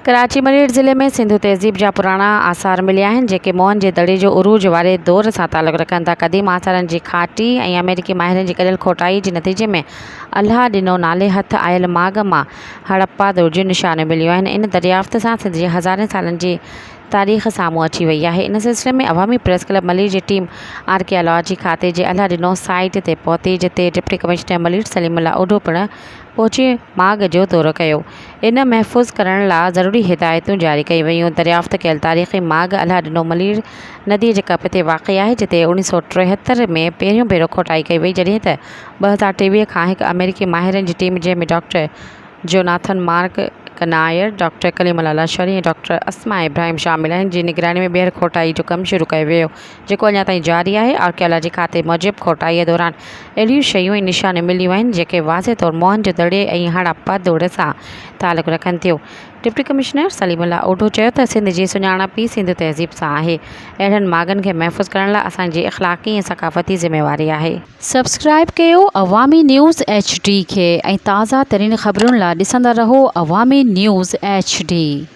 ڪراچي ملير ضلعي ۾ سنڌو تهذيب جا پراڻا آثار مليا آهن، جيڪي موهن جي دڙي جو عروج واري دور سان تعلق رکن ٿا. قديم آثارن جي کاٽي ۽ آمريڪي ماهرن جي گڏيل کوٽائي جي نتيجي ۾ الله ڏنو نالي هٿ آيل ماڳ مان هڙپا دور جون نشانيون مليون آهن. ان دريافت سان سنڌ جي هزارين سالن جي تاريخ سامهون اچي وئي آهي. ان سلسلي ۾ عوامي پريس ڪلب ملير جي ٽيم آرڪيالاجي کاتي جي الله ڏنو سائيٽ تي پهتي، جتي ڊپٽي ڪمشنر ملير سليم الله اوڍو پڻ پهچي ماڳ جو دورو ڪيو. ان محفوظ ڪرڻ لا ضروري هدايتون جاري ڪيون ويون. دريافت ڪيل تاريخي ماڳ الهه ڏنو ملير نديء جي ڪپ تي واقع آهي، جتي 1973 ۾ پهريون ڀيرو کوٽائي ڪئي وئي، جڏهن ته 2023 کان هڪ آمريڪي ماهرن جي ٽيم جنهن ۾ doctor Jonathan Mark Kniajer, doctor Kaleem Ullah Lashari ۽ doctor Asma Ibrahim شامل آهن، جي نگراني ۾ ٻيهر کوٽائي جو ڪم شروع ڪيو ويو، جيڪو اڃا تائين جاري آهي. آرڪيالاجي کاتي موجب کوٽائيء دوران اهڙيون شيون ۽ نشانيون مليون آهن، جيڪي واضح طور موهن جو دڙي ۽ هڙاپا دور سان تعلق رکن ٿيون. ڊپٽي ڪمشنر سليم الله اوڍو چيو ته سنڌ جي سڃاڻپ ئي سنڌو تهذيب سان آهي، اهڙن ماڳن کي محفوظ ڪرڻ لاء اسان جي اخلاقي ۽ ثقافتي ذميواري آهي. سبسڪرائيب ڪيو عوامي نيوز ايڇ ڊي کي ۽ تازه ترين خبرن لا ڏسندا رهو عوامي نيوز ايڇ ڊي.